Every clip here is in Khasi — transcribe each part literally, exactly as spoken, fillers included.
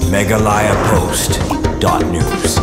Meghalaya Post dot news.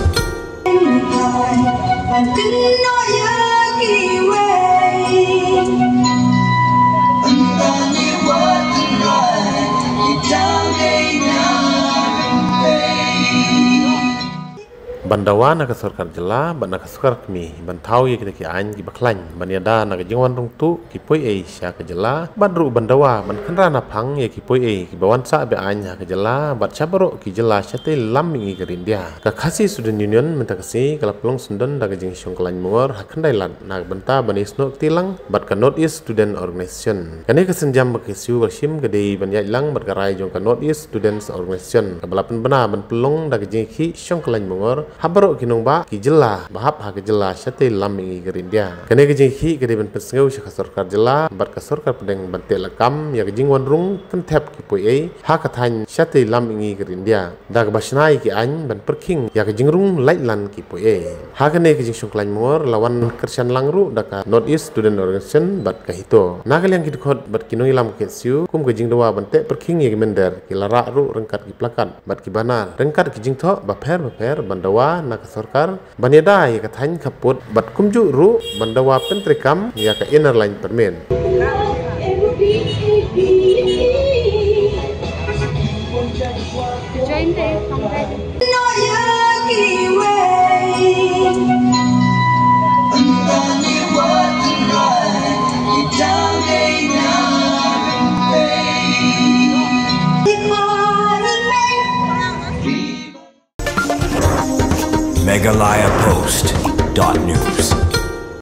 Ban dawa na ka sorkar jylla bad na ka sorkar kmie ban thaw ïa kita ki aiñ kiba khlaiñ ban ïada na ka jingwan rung tuh ki poiei sha ka jylla, bad ruh ban dawa ban khynra na phang ïa ki poiei kiba wan sah be-aiñ ha ka jylla bad sha baroh ki jylla shatei lam mihngi ka ri India. Ka Khasi Student Union mynta ka sngi ka la pynlong syndon da ka jingshong kyllaiñ mongor ha Khyndailad na ka bynta ban ïasnoh kti lang bad ka North East Student Organization. Kane ka sienjam bad ka KSU ka la shim ka dei ban ïaid lang bad ka rai jong ka North East Students Organization kaba la pynbna ban pynlong da ka jingïakhih shong kyllaiñ mongor ha baroh ki nongbah ki jylla ba hap ha ka jylla shatei lam mihngi ka ri India. Kane ka jingïakhih ka dei ban pynsngew sha ka sorkar jylla bad ka sorkar pdeng ban teh lakam ïa ka jingwan rung kynthep ki poiei ha ka thaiñ shatei lam mihngi ka ri India da kaba shna ïa ki aiñ ban pyrkhing ïa ka jingrung laitlan ki poiei. Ha kane ka jingshong kyllaiñ mongor la wan kyrshan lang ruh da ka North East Student Organization bad ka HITO. Na ka liang ki dkhot bad ki nongïalam ka KSU, kum ka jingdawa ban teh pyrkhing ïa ki mynder, ki la rah ruh ryngkat ki plakat bad ki banner ryngkat ki jingthoh bapher bapher ban dawa na ka sorkar ban ïada ïa ka thaiñ khappud bad kumjuh ruh ban dawa pyntreikam ïa ka Inner Line Permit. Meghalaya Post dot news.